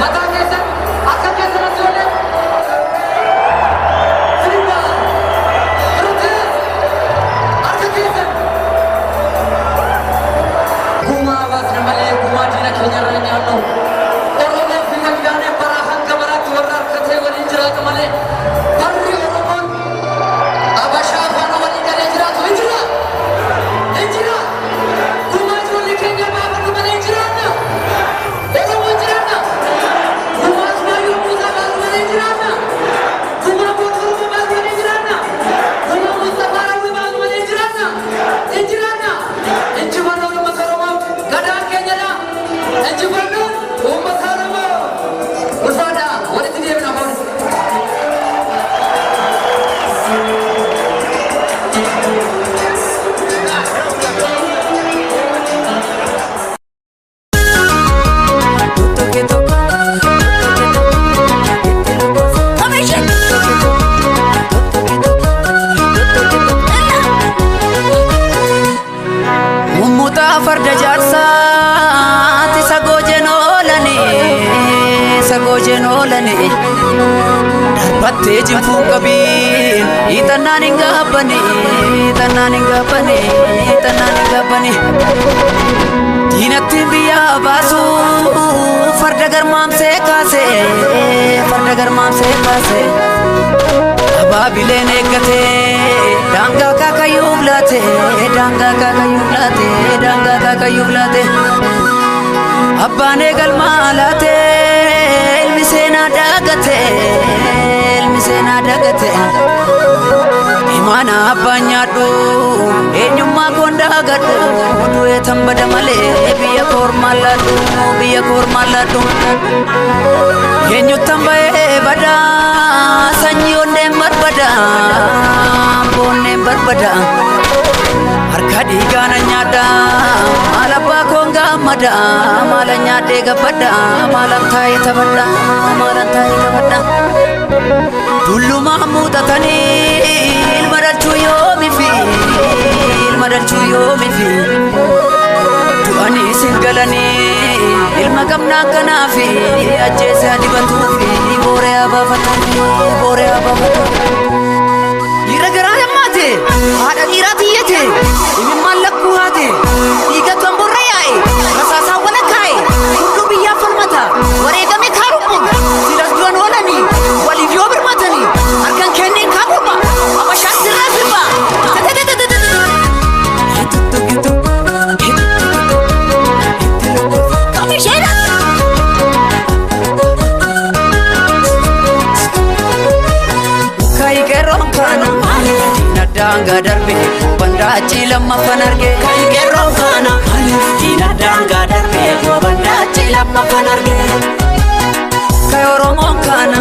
D: Mataa keessan akka keessan asii olee. Sirbaa. Turtee. Harka keessan. Gumaa baasna malee gumaa diina keenya irra hin nyaannu. Oromoo fi Wayyaaneen baraa hanga baraatti warra harkatee waliin jiraatu malee barri Oromoon Abashaa faana walii galee jiraatu hin jira. Hin jira. Gumaa ijoollee keenya baafannu malee hin jiraanna. Oromoon jiraanna. Gumaa Ismaayyoo Muusaa baasu malee hin jiraanna. Gumaa Goota Oromoo baasu malee hin jiraanna. Gumaa Mustafaa Raawwii baasu malee hin jiraanna. Hin jiraanna. Injifannoon uummata Oromoo gadaan keenyadha. Injifannoon uummata Oromoo. Ulfaadha. Walitti deebina boona.
A: Mummutaa farda jaarsaati sagoo oolani sagoo oolani darbattee jinfuun qabiin hiixannaan hin gaabbani hiixannaan hin gaabbani hiixannaan hin gaabbani diinatti biyyaa baasu farda garmaamsee kaase farda garmaamsee kaase. Abaabileen eeggatee daangaa kaakayyuuf laate daangaa kaakayyuuf laate daangaa kaakayyuuf laate abbaan eegalmaa laate ilmi seenaa daagate ilmi seenaa daagate imaana abbaan nyaadhu eenyummaa koon daagadhu du'ee tan bada malee biyya koormaan laadhu biyya koormaan laadhu eenyuttan ba'ee badaa sanyii onneen barbada boonneen barbada harka dhiigaana nyaadha maal abbaa koon gaammada maalan nyaadhee gabbadha maalan taa'ee taphadha maalan taa'ee taphadha tullumaa muuxatanii ilma dhalchuu yoomifi ilma dhalchuu yoomifi du'anii sin galanii ilma qabna akkanaafi ajjeese adibatuufi booree abaafatuufi booree abaafatuufi. Dhiira garaa hammaate haadha dhiiraa tiyyate imimmaan lakkuu haate dhiiga tomborra yaa'e rasaasaan walakkaa'e hunduu biyyaaf falmata wareegame kaarubbuun silas du'an oolanii waliif yoo birmatanii harkan kenneen kaa gurba abashaan sirraa sirba. Kai qeerroon kana diina daangaa darbe bandaachi lammaffan arge.
B: Kai qeerroon kana diina daangaa darbe bandaachi lammaffan arge.
A: Kai Oromoon kana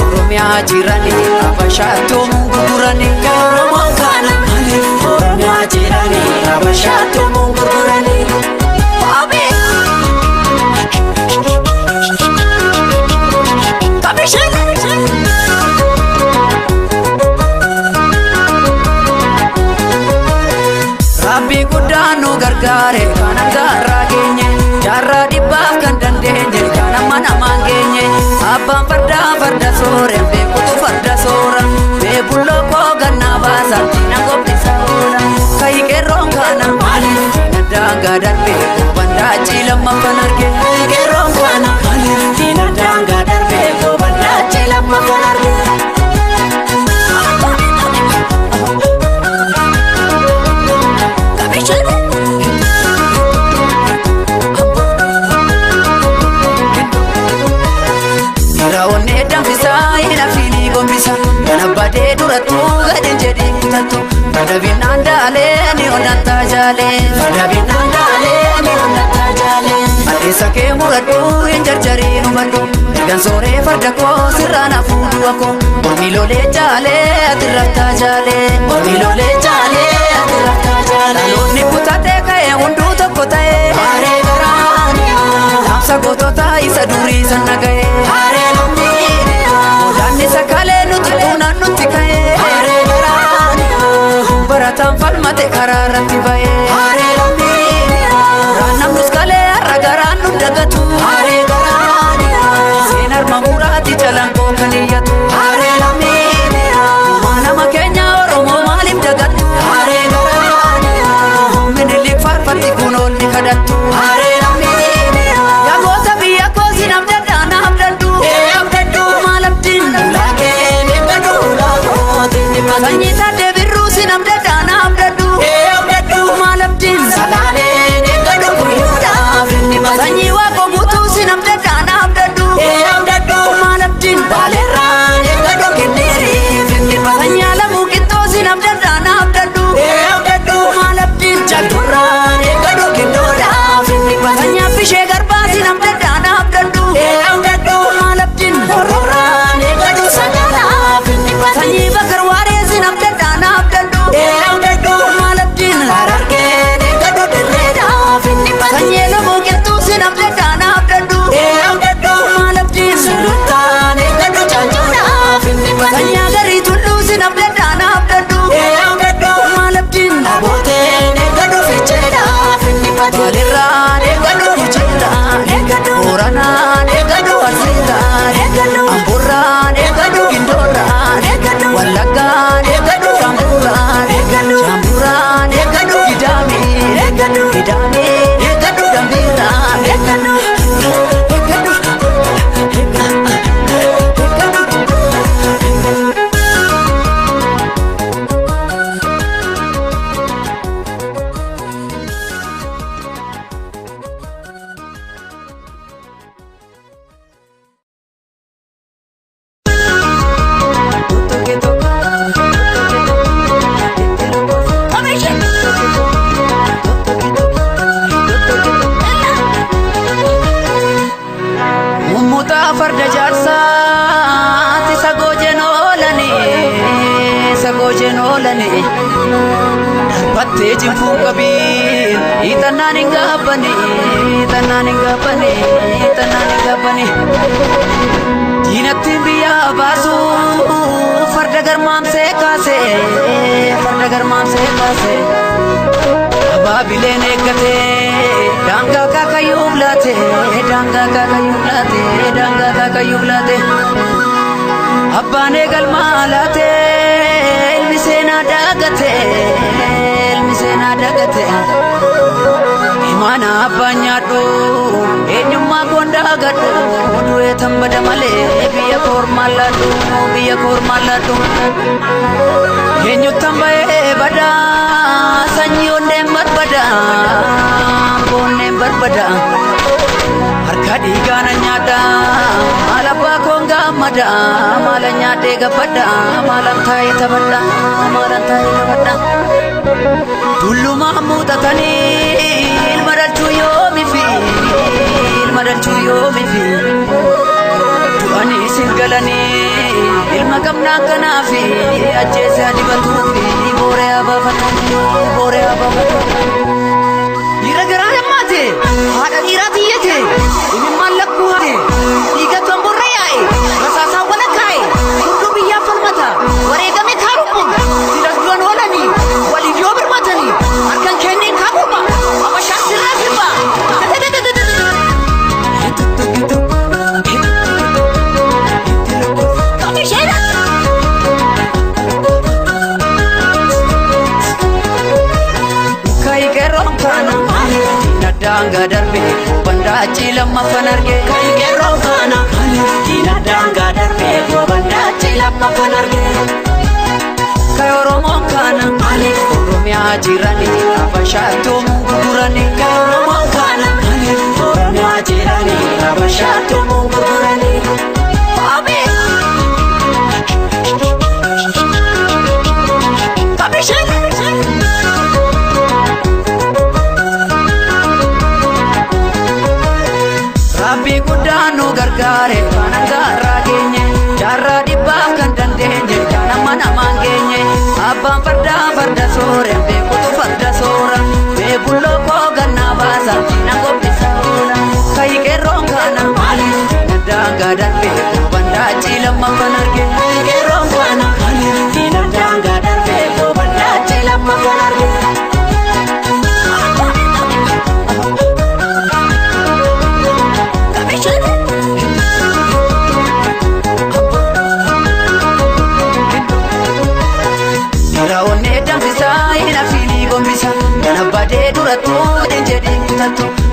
A: Oromiyaa jirani Abashaattuu gurgurani.
B: Kai Oromoon kana Oromiyaa jirani Abashaattuu gurgurani.
A: Rabbi guddaan nu gargaare kan gaarraa geenye jaarraa dhibbaaf kan dandeenye kan amma namaan geenye abbaan fardaa farda soore beekutu farda soora beebulloo koo gannaa baasa diina gobbisa oola kayi qeerroon kana diina daangaa darbe bandaachi lammaffan arge.
B: Kai qeerroon kana diina daangaa darbe bandaachi lammaffan arge.
A: Dhiira danfisaa hin afiinii gombisa kan abbadee durattuu gadi jedhee kutattu farda binnaan daalee ni onnattaa jaalee
B: Farda binnaan daalee ni onnattaa jaalee.
A: Keessa kee muradhu hin jarjariin hubadhu. Ergan sooree farda koo sirraan hafuu du'a koo. Mormi lolee jaalee ati raftaa jaalee. Mormi lolee jaalee ati raftaa jaalee. Dhaloonni kutatee ka'ee hunduu tokko ta'ee. Haree garaaniyaa. Dhaamsa gootota isa durii sana ga'ee. Haree lammiidhaa. Godaanni sakalee nuti tuunaan nutti ka'ee. Haree garaaniyaa. Barataan falmate karaa irratti ba'ee. Haree lammiidhaa. Raannamnus kalee har'a garaan nu dagatu. Haree garaaniyaa. Seen harma muraati jalaan koo kan iyyatu. Haree lammiidhaa. Uumaa nama keenya Oromoo maaliif dagattu? Haree garaaniyaa. Minilik faarfatti kun oolni kadhattu. Haree lammiidhaa. Yaa goota biyya koo si namdadhaa na abdadhu. Ee abdadhu maal abdiin? Ulaakee eeggadhu ulaakootiin dhibbatu. Sanyii taaddee birruu si namdadhaa na abdadhu. Ee abdadhu maal abdiin? Salaaleen eeggadhu guyyuudhaaf inni batu. Sanyii waaqoo guutuu si namdadhaa na abdadhu. Ee abdadhu maal abdiin? Baaleerraan eeggadhu kenneeriif inni batu. Sanyii alamuu qixxoo si namdadhaa na abdadhu. Ee abdadhu maal abdiin? Jalturraan eeggadhu kennuudhaaf inni batu. Sanyii abbishee garbaa si namdadhaa na abdadhu. Ee abdadhu maal abdiin? Hororraan eeggadhu sagalaaf inni batu. Sanyii bakar waaree si namdadhaa na abdadhu. Ee abdadhu maal abdiin? Harargeen eeggadhu dirreedhaaf inni batu. Sanyii lamoo qilxuu si namdadhaa na abdadhu. Ee abdadhu maal abdiin? Sulultaan eeggadhu caancuudhaaf inni batu. Sanyii agarii tulluu si namdadhaa na abdadhu. Ee abdadhu maal abdiin? Abooteen eeggadhu fiicheedhaaf inni batu. Baalirraan eeggadhu gujiirraan eeggadhu. Booranaan eeggadhu arsiirraan eeggadhu. Amboorraan eeggadhu gindoorraan eeggadhu. Wallaggaan eeggadhu shaamburraan eeggadhu. Shaamburraan eeggadhu gidaamii eeggadhu. Gidaamii eeggadhu dambiirraan eeggadhu. Eeggadhu eeggadhu eeggadhu. Mummutaa farda jaarsaati sagoo oolanii sagoo oolanii darbattee jinfuu qabiin hiixannaan hin gaabbanii hiixannaan hin gaabbanii hiixannaan hin gaabbanii diinatti biyyaa baasu farda garmaamsee kaase farda garmaamsee kaase. Abaabileen eeggatee daangaa kaakayyuuf laate daangaa kaakayyuuf laate daangaa kaakayyuuf laate abbaan eegalmaa laate ilmi seenaa daagate ilmi seenaa daagate imaana abbaan nyaadhu eenyummaa koon daagadhu du'ee tan bada malee biyya koormaan laadhu biyya koormaan laadhu eenyuttan ba'ee badaa sanyii onneen barbada onneen barbada harka dhiigaana nyaadha maal abbaa koon gaammada maala nyaadhee gabbadha maalan taa'ee taphadha maalan taa'ee taphadha tullumaa muuxatanii ilma dhalchuu yoomifi ilma dhalchuu yoomifi du'anii sin galanii ilma qabnaa kanaafi ajjeese adibatuufi booree abaafatu booree abaafatu. Dhiira garaa hammaate haadha dhiiraa tiyyate imimmaan lakkuu haate dhiiga tomborra yaa'e rasaasaan walakkaa'e hunduu biyyaaf falmata wareegame kaarubbuun silas du'an oolanii waliif yoo birmatanii harkan kenneen kaagurba abashaan sirraa sirba. Kaikeroon kana diina daangaa darbe bandaachi lammaffan arge. Kaikeroon kana diina daangaa darbe bandaachi lammaffan arge. Kai Oromoon kana Oromiyaa jirani Habashaattuu gurgurani. Kai Oromoon kana Oromiyaa jirani Habashaattuu gurgurani. Faame. Kabishan. Abbaan fardaa farda soore beekutu farda soora beebulloo koo gannaa baasa na qophisa oola kayi qeerroon kana daangaa darbee koobandaachi lammaffan arge qeerroon kana daangaa darbee koobandaachi lammaffan arge.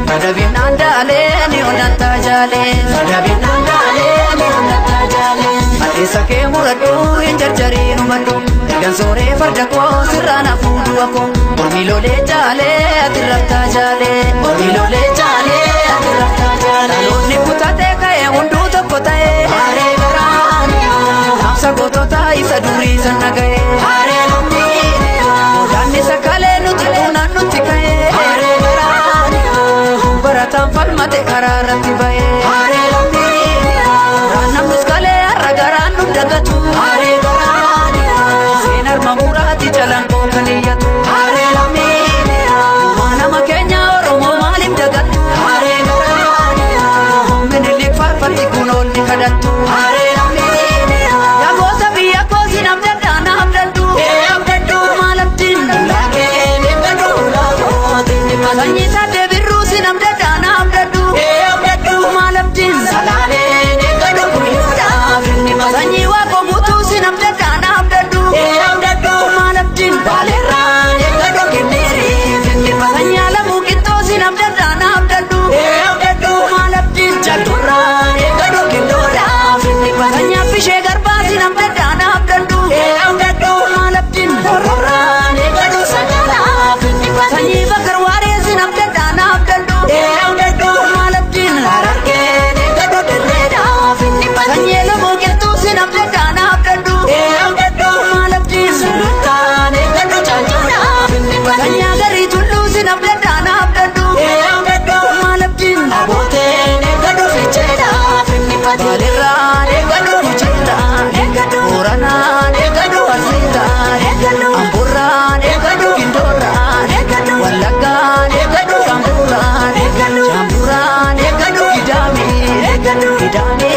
A: Sadabinaan daalee ni onnataa jaalee. Sadabinaan daalee ni onnataa jaalee. Adeessa kee muradhu hin jarjariin hubadhu. Ergan sooree farda koo sirraan hafuudhu akkoo. Mormi lolee jaalee ati raftaa jaalee. Mormi lolee jaalee ati raftaa jaalee. Dhaloonni kutatee ka'ee hunduu tokko ta'ee. Haree garaan dhaamsa gootota isa durii sana ga'ee. Haree lammiin godaanni sakalee nuti tuunaan nutti ka'ee. Haree garaan barataan falmate karaa irratti ba'ee. Haree lammiin namnus kalee har'a garaan nu dagatu. Haree garaan seen harma muraati jalaan koo kan iyyatu. Haree lammiin nama keenya Oromoo maaliif dagattu? Haree garaan minilik faarfatti kunoonni kadhattu. Haree lammiin yaa gosa biyya koosi nam dadhaa naaf dadhu. Maal abdiin sanyii sadee birruu si nam dadhaa naaf dadhu. Maal abdiin sanyii waaqoo guutuu si nam dadhaa naaf dadhu. Maal abdiin sanyii alamuu qixxoo si nam dadhaa naaf dadhu. Maal abdiin sanyii abbishee garbaa si nam dadhaa naaf dadhu. Maal abdiin sanyii bakar waaree si nam dadhaa naaf dadhu. Maal abdiin sanyii lamoo qilxuu si nam dadhaa naaf dadhu. Maal abdiin sanyii agarii tulluu si nam dadhaa naaf dadhu. Maal abdiin Baalirraan Gujiirraan Booranaan Arsiirraan Amboorraan Gindoorraan Wallaggaan Shaamburraan Shaamburraan Gidaamii Gidaamii.